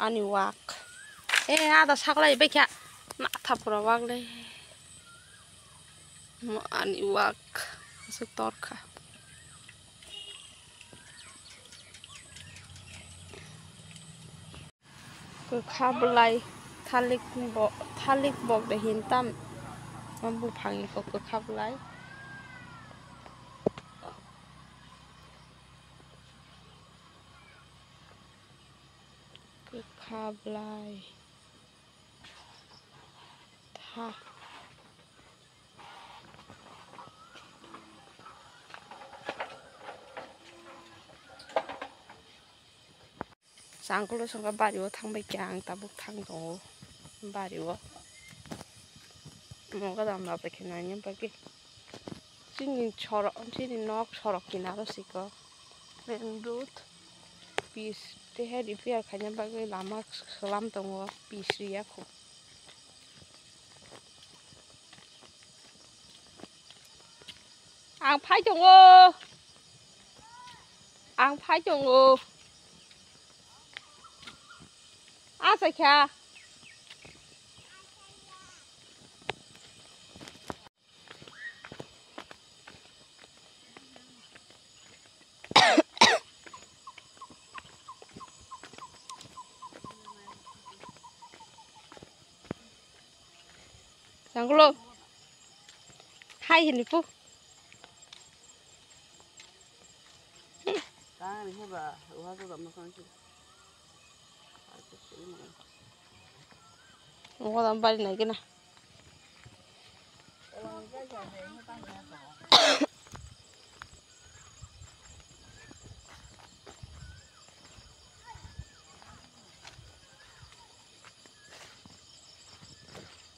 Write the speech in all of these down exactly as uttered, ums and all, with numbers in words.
Ani wak. Eh, ada saklai baikha. Na thapura wak le. Mo ani wak. Asuk torkha. Kwkha bwlai thalik bo, thalik bok de hintam. Buphang iko kwkha bwlai. Kwkha bwlai. Tha. Changkulo songkha bari o thangbai khe ang tabuk thang tongo bari o. Moga dam rok khe naina bagwi chini sorok, chini nok sorok kinaro siko main road pis tehe repair khaina bagwi lama swlam tongo pis riya kho. Ang phai tongo. Ang phai tongo. Achaikha. Jangkulo. Hai hini pu. Tang ni heba, uha ko dam no kan ki. Uha dam bari nai kena.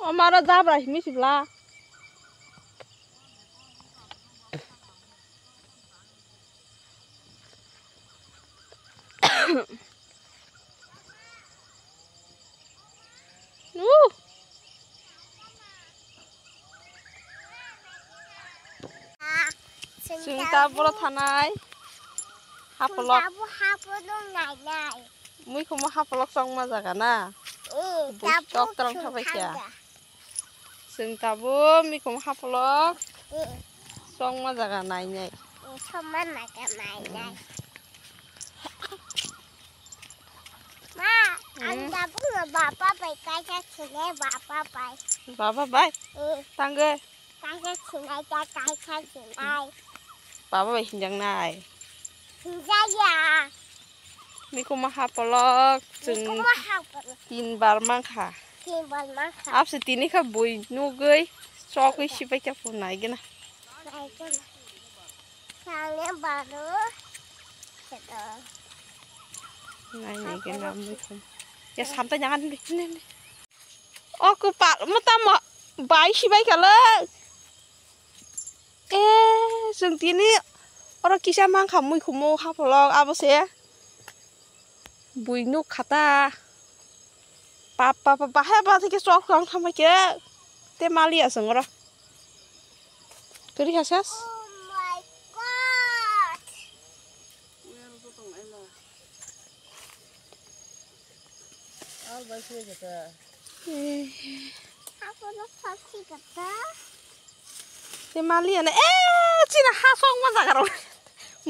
O maro jabra himi sibla. Uh. Chwng ta boro thanai. Hapolok. Chwng ta bo hapolok nainai. Muikhumo hapolok chongma jaga na? Eh, bui tabuk tok terang chwng thabai kya? Thangya. Chwng tabuk muikhumo hapolok. Eh. Chongma jaga nainai. Eh, chongma jaga nainai. Ma, ang tabuk no baba bai kaisa sini baba bai. Baba bai? Eh. Tangge. Kaisa sinai ta, kaisa sinai. Baba bai hinjak nai. Hinjak ya. Mikuma hapolok, chwng. Mikuma hapolok. Tin bar mankha. Tin bar mankha. Abse tini kha bui nugui, chokui sibai kha phunai gina. Nai gina. Sale baro. Nai nai gina mikuma. Ya sampai jangan di sini. O kwpal mo tamo bai sibai khalai. Eh, chwng tini oro kisa mankha muikhumo hapolok abo se. Bui nuk khata. Pap pap pap bahai ba thike chok kang thamai ke. Te mali asong oro. Kari hasas? Oh my God. Al bai se jeta. Eh. Apo no pasi kata. Te mali ana, eh, china ha song ma jaga ro.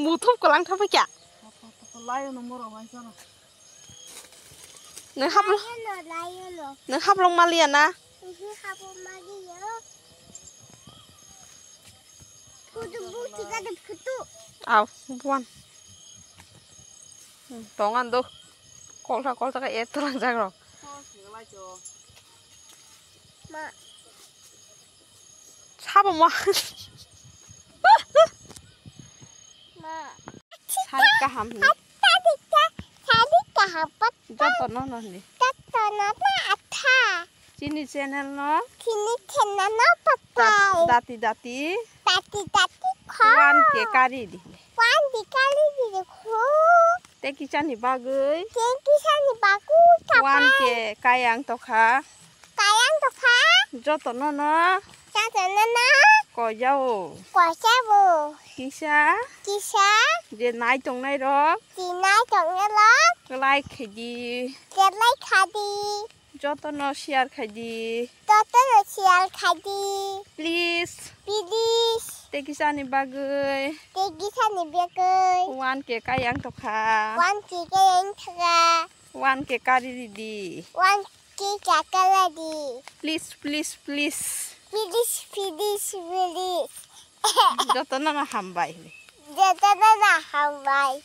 Muthup ko lang thapa kya? Layo no moro bai sara. Nang haplo. Layo no, layo no. Nang haplong mali ana. Ihi hapo mali yo. Kudu buti ka de kutu. Au, buan. Hmm, tongan do. Kolsa kolsa ka et lang jaga ro. Ma. Sabo ma. Ma. Sari kaham ni. Tadi ka, tadi kaham pat. Joto no no ni. Joto no no atha. Chini channel no. Chini channel no papai. Dati dati. Dati dati kho. One K kari di. One K kari di kho. Te kisa ni bagwi. Te kisa ni bagwi kapai. One K kayang tokha. Kayang tokha. Joto no no. Joto no no. Koi jao. Koi jao. Kisa. Kisa. Je nai tongnai rok. Je nai tongnai rok. Like khai di. Je like khai di. Jotono share khai di. Jotono share khai di. Please. Please. Tei kisani bagwi. Tei kisani bagwi. One K kayang tokha. One K kayang tokha. One K kari ridi. One K kari ridi. Please, please, please. Please, please, please. Jotono hambai. Jotono hambai.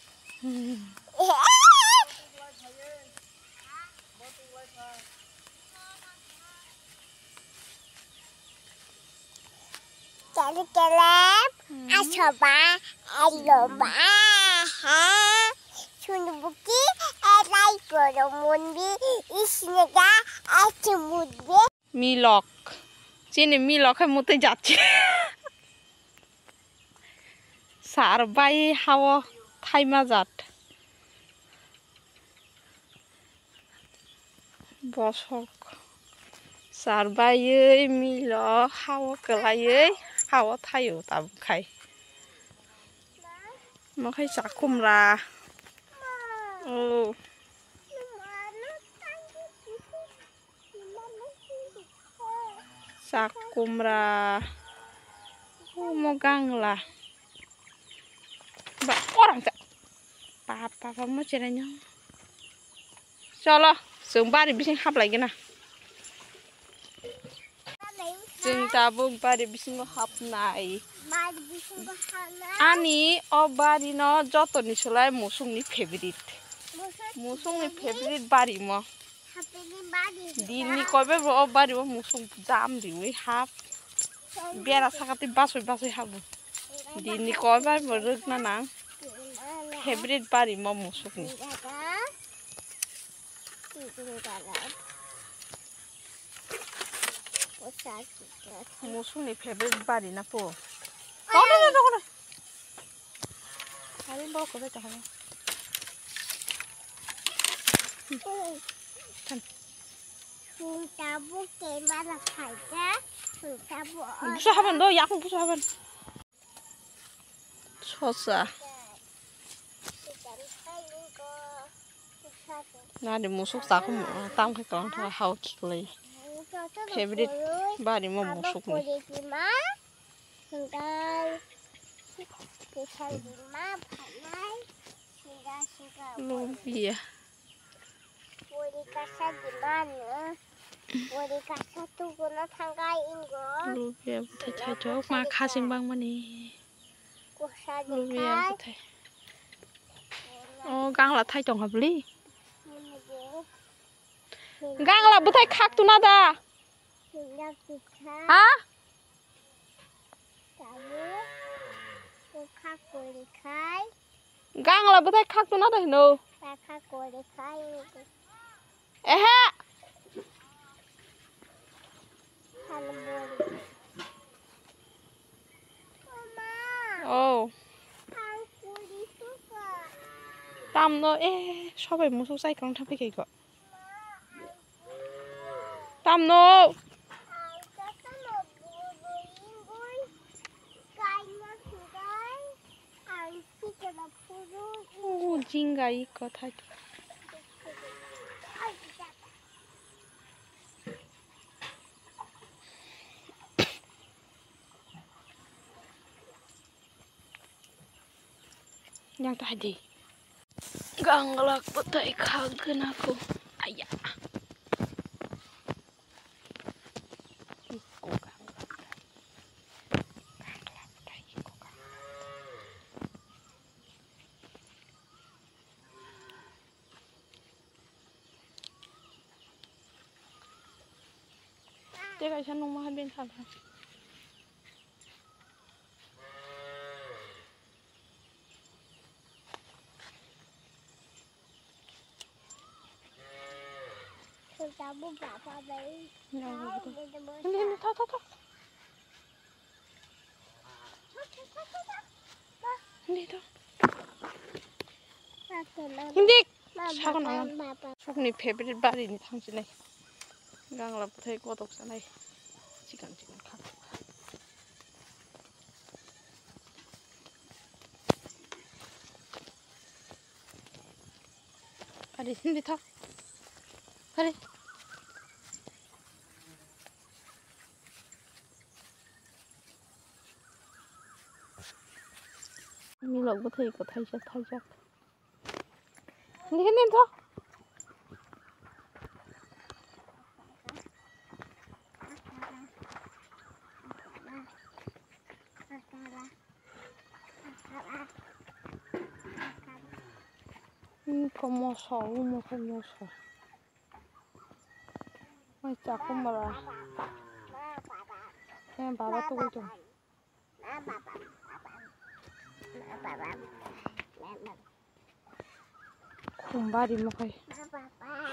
Kele kele, hmm. Asoba, aloba, ha, sunbuki, elai koro munbi, isnega, achi mudbe. Milok. Chini milok hai mutai jatchi. Sar bai hao thaima jat. Bosok sar baiwi milo hao kwlaiwi hao thaio tabuk khai. Mo khai chakhumra. Oh. Chakhumra. Omo gangla. Ba, orang cha. Pa, pa, pa, mo cherai no. Cholo, chwng bari bising haplai gana. Chwng tabuk bari bisingo hapnai. Ani o bari no jotoni sulai musukni favorite. Musukni favorite bari mo. Dinni koibar bo o bari o musuk jam riwi hap. Bera sakati basoi basoi habu. Dinni koibar bo rwkna nang. Favorite bari mo musukni. Musukni favorite bari na po. Kono na kono. Hari bo ko beta hari. Tan. Sung tabu ke mana khaja. Sung tabu. Busa haban do, yakung busa haban. Sosa. Nadi musuk takum tam khe tong tha hao khiklai. Favorite bari mo musuk ni. Lubia. Puri kasa di mano. Puri kasa tukuno thangkai ingo. Lubia bwthai thaithok ma khasing bangmani. Kusa di Lubia khai. Bwthai. O gangla thai tongkha bwli. Gangla bwthai khak tuna da. Sinjak tikha. Ha? Tabu. Kukha kuri khai. Gangla bwthai khak tuna da hino. Kukha kuri khai. Ehe. Oh. Tamno, eh, sobai musuk sai kong thapi kai ko. Tamno. Oh, jinga iko thai. Yang tadi. Ganglak bwthai khagwna ko. Aya. Iko ganglak. Ganglak bwthai iko ganglak. Tei kaisa nungma hai bini salsa. Tabuk baba bai. Hindi, hindi, tha, tha, tha. Hindi, tha. Hindi. Sakno ang. Sukni favorite bari ni thangsinai. Gangla bwthai kotok sanai. Chikan chikan kha. Ari sindi tho. Ari. Milok bwthai ko thaisa thaijak. Hindi, hindi tho. Iko moso, omo khe moso. Oi, chakhumra. He, baba tugui tong. Khum bari mo khai.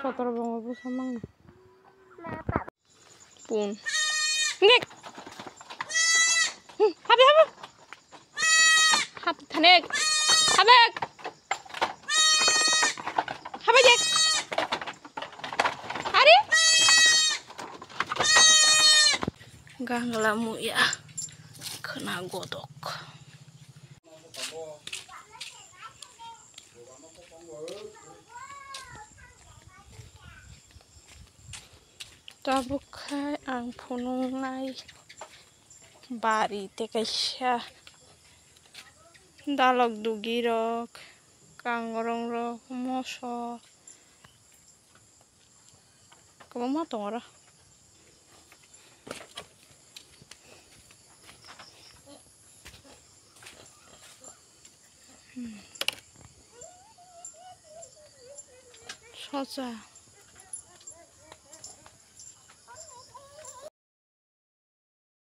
Sotoro bongo busa mang. Pun. Nik. Hmm, habe, habe. Hab thanek. Habe. Habe jek. Ari. Gangla muya. Khna godok. Tabuk khai ang phunuknai bari tei kaisa dalok dugirok, kangrong rok, moso. Kwbangma tongo oro. Hmm. Socha.